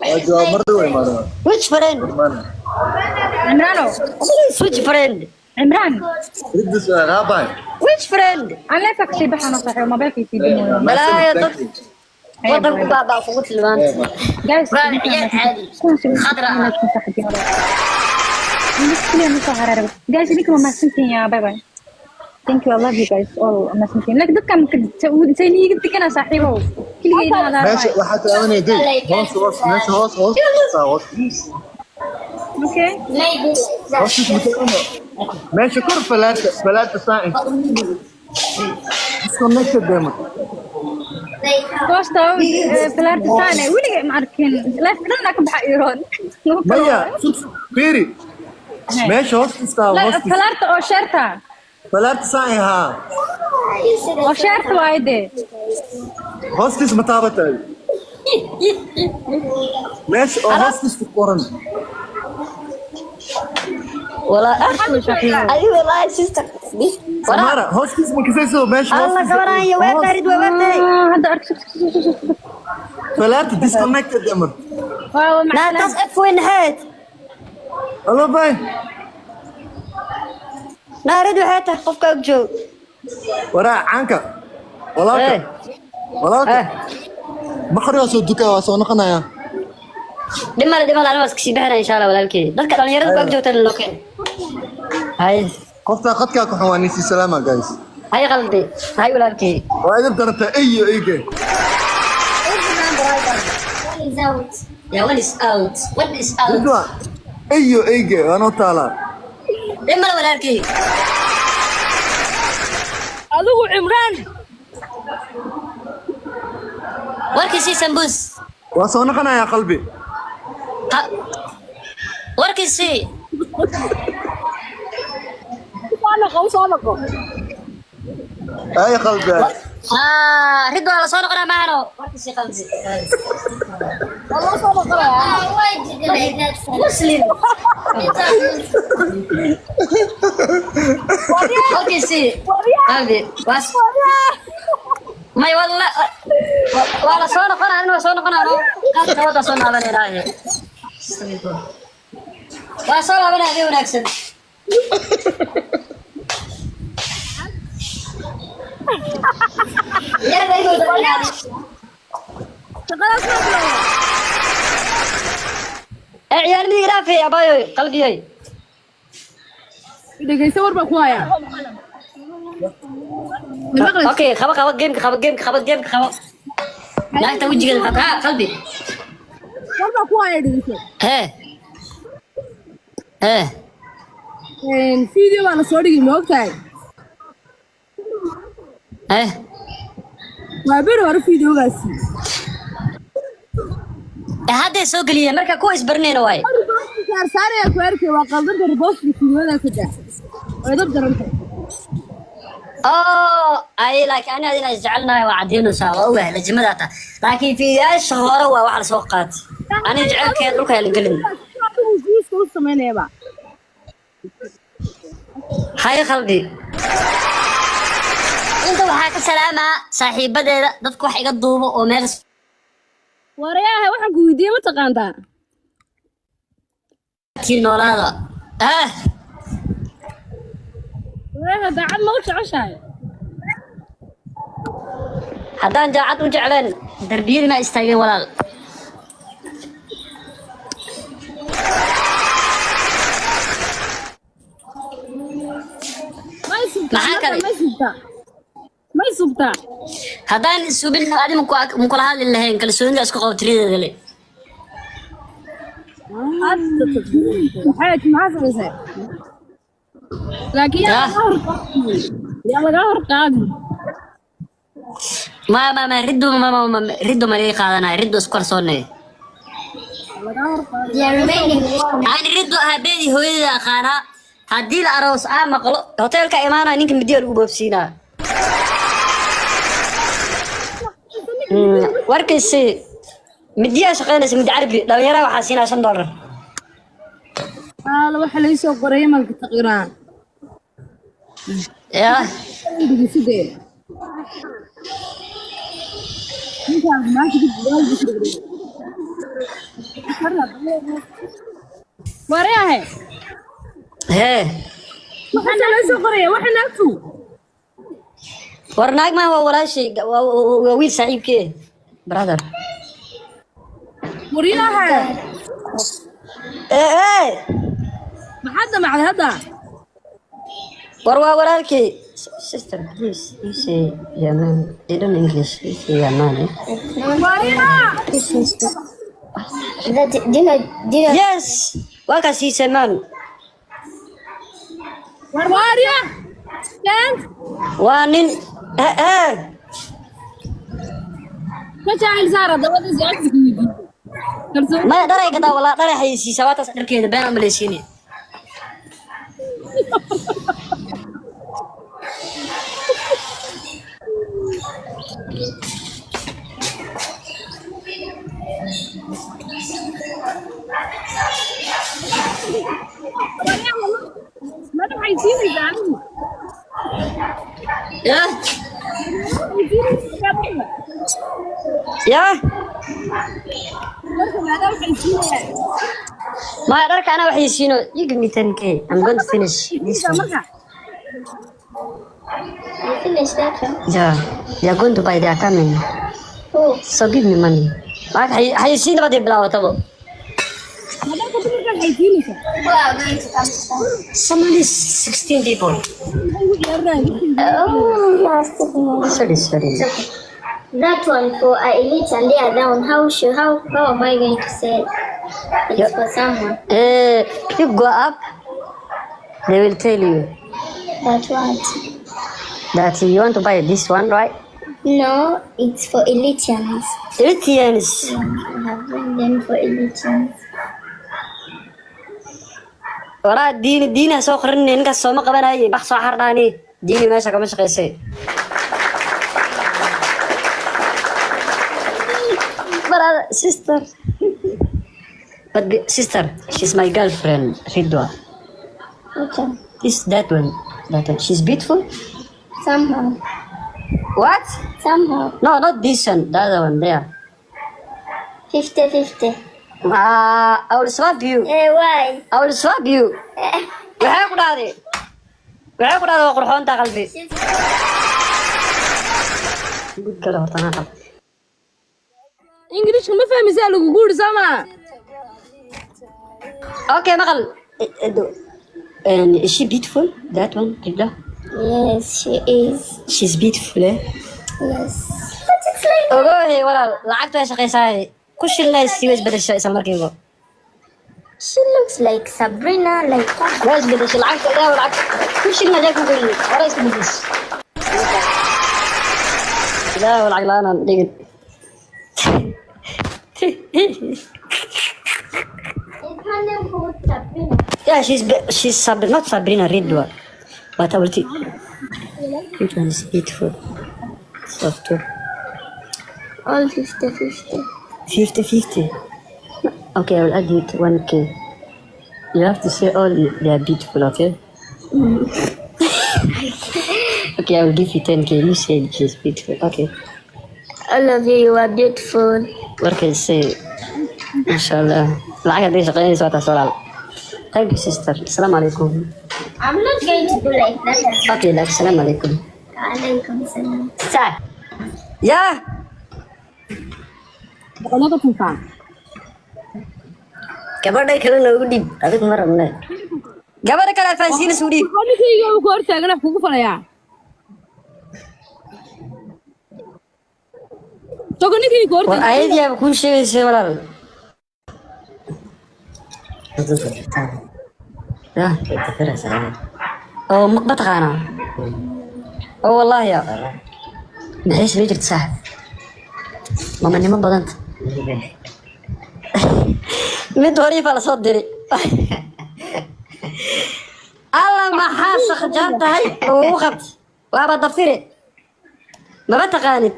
Waa jawaab mar dhow imaadaan. Which friend? Cimraano. Which friend? Cimraan. Ridda su'aal haa baay. Which friend? Aan leefka kasii baxano, saaxiibo, mobilkii sii dimoyo. Balaayo dad wadanku baabaa kugu tilmaanta. Guys. Waa ciyaal caadi. Khadra ah. Guys, idinka waa mahadsantihiin. Ya, bye bye, thank you, I love you guys all. Mahadsantihiin, laakiin dadkan intay niiga deganaa, saaxiibow, keligay inaa. Meesha waxaa taabanaya day hoos hoos, meesha hoos hoos hoos. Okay. Hoostiis ma taabano, meesha kor falaarta, falaarta saan disconnected dema. Hoosta falaarta saane weligay ma arkin, live dhan ka baxa iroon. Maya, fiiri meesha hoostiis taa, hoostiis. Falaarta oo share-ta. Falaarta saan haa. Oo share-ta waaye dee. Hoostiis ma taabatay? Meesha oo hoostiis ku qoran. Walaa adi, walaahi sister. Samara, hoostiis ma kasayso meesha? Alla. Hoostiis. Gabaraan waa tarid, waa tarid. Ah, hadda ark. Falaarta disconnected dema. Waaw. Naa taas F weyn ahayd. Hello, bye. Naarid waxay tahay qofka og joog. Waraa caanka walaalka. Eh. Walaalka. Eh. Maqri waa soo dukaa, waa soo noqonaya. Dhimale, dhimale, aniga waa iska sii bixinaya insha Allah. Walaalkey, dadka dhalinyarada ku ag joogtan loo keen hay. Qoftaa qadkaa ku xun waa nisi salaama, guys. Hay qalbi, hay walaalkey. Waa idin daranta eyo eyge. Yeah, one is out, one is out. Ridwan, eyo eyge waa noo taalaa. Dhimale, walaalkey. Adigu Cimraan. Warkii sii, sambuus. Waa soo noqonayaa, qalbi. Warkii sii. Soo noqo, soo noqo. Ay qalbi. Ah, rid waa la soo noqonaa maahano. Warkii sii, qalbi. Waa loo soo noqonayaa. Muslim. Warkii sii, qalbi. Was may walla waa la soo noqonaa, anina waa soo noqonaa. Qalbi wada soo laabanayna, waa soo laabanaya. Habeen wanaagsan. Shaqadaas ma bilowda. Ee ciyaar midiga dhaafay, abayoy, qalbiyoy. Dhegeyso, war baan ku hayaa. Ma maqlaysid? Okay, qaba, qaba gameka, qaba gameka, qaba gameka, qaba naagta wejigeeda qaba. Ha, qalbi. War baan ku hayaa, dhegeyso. Hee hee. Video baa la soo dhigay, ma ogtahay? Hee. Waa beri hore videogaasi. Ee hadday soo geliyeen marka kuwa isbarinayna waaye. Saarsaaraya ku arkay, waa qaldanta repost videodaas daa. Way dab darantay. Oh, ay laakiin ani adina isjecelnahay waa caddeynaysaa, waa ogahay lajimadaa taa, laakiin fiidiyaasha hore waa wax la soo qaatay. Ani jecelkeeda dhulka la gelin. Adigu viewska u samaynayaba. Hay qalbi, inta waxaa ka salaamaa saaxiibadeeda, dadka wax iga duubo oo meel. Warayaahe, waxaan ku weydiiyey ma taqaantaa? Tii noolaada ah. Warayaahe, daacad ma u jeceshahay? Haddaan jaacad u jecleen darbiyadii ma istaageen, walaal. May subtaa? Maxaa kale? May subtaa? May subtaa? Haddaan isubin adi makula hadli lahayn. Kalsoonida isku qabo tirideeda le. Maxaa samaysay? Laakiin yaa Yah. lagaa hor qaadin. Yaa lagaa hor qaadin. Ma riddo ma riddo ma laga qaadanaya, riddo isku kalsoonay. Lagaa hor qaadin. Aan riddo aabeedii hooyadeeda aqaanaa. Haddii la aroos aa maqlo hoteelka imaanaya, ninka midiya lagu boobsiinaa. Warkiisi midiyaa shaqaynaysa, midi carabi dhalinyaraha waxaa siinaa $5. Aala waxa laga soo qoray malka taqiraan. Yaa. Dhegeysidee. Ninkaas maanta dib waa lagu soo dhigay. Waryahe. Hee. Waxaa loo soo qoraya waxa naagtu. War naag maaha, waa walaashay, waa wiil saaxiibkee, brother. Waryahe. Ee ee. Maxaad damacday hadda? War waa walaalkay. Sister, please, you say yaman. They don't English. You say yaman, eh? Waryaha. That, do you know, Yes, waa kaas he say man. Waryaha. Thanks. Waa nin ee ee. Ka jacayl saara dabada socodka weydiiyo. Kalsooni. Maya, dharay gadaa walaa, dharay xayeysiisaa, waa taas dharkeeda, been aan maleysiini. Ma waxay siinaysaa anigu. Ya. Waxay siinaysaa adiga. Ya. Marka maadaama waxay siinayaan. Maya, dharka anaa waxaysiino. You give me 10K, I'm going to finish this one. Marka. You finished that one? Yeah, they are going to buy, they are coming. Who? So give me money. Lacag xayeysiin baad bilaabatabo. Ma dharka dumarka waxay siinaysaa. Who are going to come to town? Somali 16 people. Maxay ugu ciyaarayaan? Oh, yeah, still Sorry, sorry. Okay. That one for a elite and they are down. How should how am I going to say it's for someone? You go up, they will tell you That what? that you want to buy this one, right? No, it's for Elitians. Elitians. Yeah, I have been them for Elitians. Waraa diini diini ha soo qorin, ninkaas sooma qabanaye, bax soo xardhaani, diini meesha kama shaqaysay. Brother, sister. But sister, she's my girlfriend, Ridwa. Okay. This that one, that one. She's beautiful. Somehow. What? Somehow. No, not this one. The other one there. 50-50. Ah, I will swap you. Eh, why? I will swap you. Waxay ku dhahday? Waxay ku dhahday waa qurxoontaa qalbi. Gud kale horta anaa qab. Ingiriishka ma fahmaysaa lagugu yidhi soo maa? Okay, maqal. And is she beautiful? That one, Ridwa? Yes, she is. She's beautiful, eh? Yes. But it's like Ogohe walaal, lacagtu way shaqaysaa. Ku shilnaysi way isbedeshaa isla markiiba. She looks like Sabrina, like that. Way isbedeshay lacagta, ilaahu lacag. Ku shilna jaa ku gelin. Hore isku bedeshay. Ilaahu lacag la'aan aan dhigin. Is her name called Sabrina? Yeah, she's Sabrina, not Sabrina, Ridwa. But I will take. Which one is beautiful? Soft. All 50-50. 50-50. Okay, I will add it 1K. You have to say all they are beautiful, okay? Okay, I will give you 10K. You said she's beautiful. Okay. All of you, you are beautiful. What can I say? Inshallah. Lacag hadday shaqeynayso waa taas walaal. Thank you, sister. Assalamu alaikum. I'm not going to do like that. Okay, like, assalamu alaikum. Alaikum salam. Sa. Yeah. Boqolada kunfaan. Gabadha kale noogu dhiib. Adigu ma rabne. Gabadha kale alfaansiina suu dhiib. Ninkayga uu ku hortaagan wax kugu falayaa. Togo ninkayga ku War hortaagan. ayadiyaaba kuu sheegaysa walaal. Ya. Oo ma taqaanaa? Oo wallaahi ya. Maxay samay jirta saaxib? Mamanimo badanta. Mid horiifa lasoo diray. Alla maxaa sakhjaan tahay oo ugu qabtay? Waaba dafire. Maba taqaanid.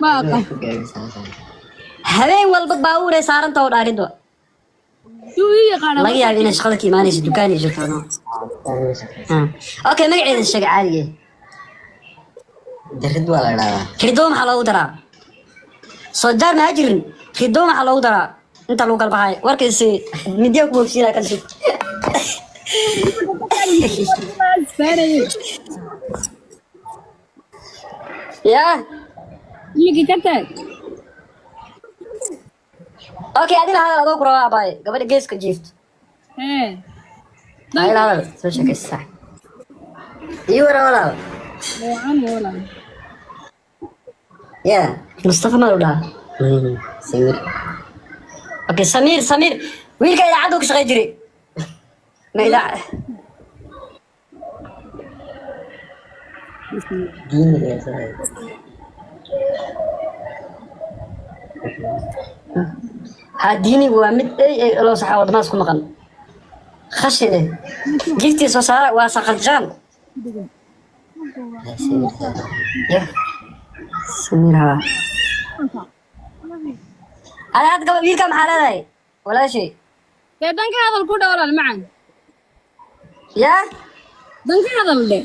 Ma aqaan. Habeen walba baabuuray saaranta oo dhaaridwa. Yuu ii yaqaanaa. Laga yaabo inay shaqada ka imaanayso dukaan iyo jirto no. Ah. Okay, magaceeda sheeg caadiga. Darid waa la idhahdaa. Ridoo maxaa loogu daraa? Soo jaar maxaa jirin? Ridoo maxaa loogu daraa? Inta lagu kala baxay warkiisi midya ku bogsiinaa kan sug. Faanayay. Yaa. Imika ka taag. Okay, adina hadal, adoo ku rabaa abaay, gabadha geeska jiifto. Hee. Adina hadal, soo sheekaysa. Ii wara walaal. Wacan walaal. Ya Mustafa ma dhahaa? Samir. Okay, Samir, Samir wiilka idaacadda ku shaqey jiray ma idaac ha diinigu waa mid ey ey loo saxa wadamahaas ku maqan khashin eh giftii soo saara waa saqajaan. Ya Samir, ha ada hadda gaba wiilka maxaa leedahay walaashay? Dee danka hadal ku dha walaal macan. Ya. Danka hadal dhe.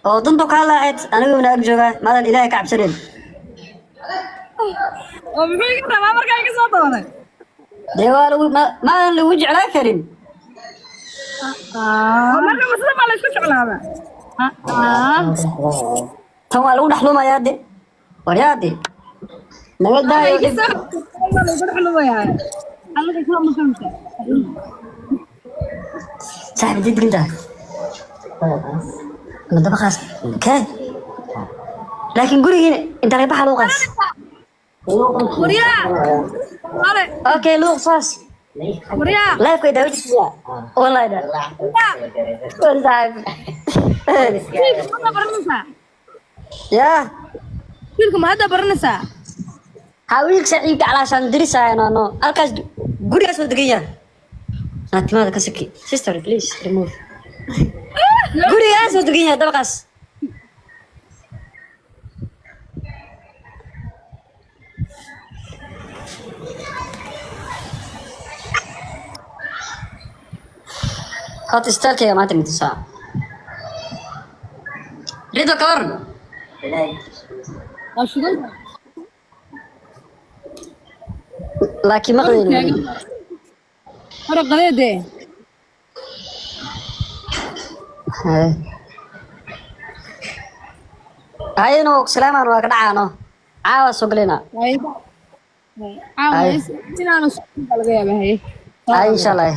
Oo dantu kaa laacid aniguna ag joogaa maadan Ilaahay ka cabsanin. Oo muxuu iga rabaa markaa iga soo doonay? Dee waa lagu maadan lagu jeclaan karin. Oo marka masida baa la isku jeclaabaa. Tan waa lagu dhex lumayaa de, waryaade naga daayo dhib. Saaxib didrinta ma dabaqaas kee, laakiin gurigiina inta laga baxa luuqaas. Okay, luuq saas. Live-ka daawo jirtaa wallahi da saaxib. Ya. Wiilka ma hadda baranaysaa? Ha, wiilka saaxiibka calaashaan dirisaayo no halkaas gurigaas oo degan yahay. Naatimaada ka saki, sister, please remove. Gurigaas oo degan yahay dabaqaas. Horta istaalkayga maanta mitusaa Rido, ka waran? Waa shugan. Laakiin maqlayno weli. Hore qadeedee. Haye. Hayno salaamaan waa ka dhacaano caawa soo galayna. Caawa inaanu soo laga yaabaa haye. Haye, insha Allah.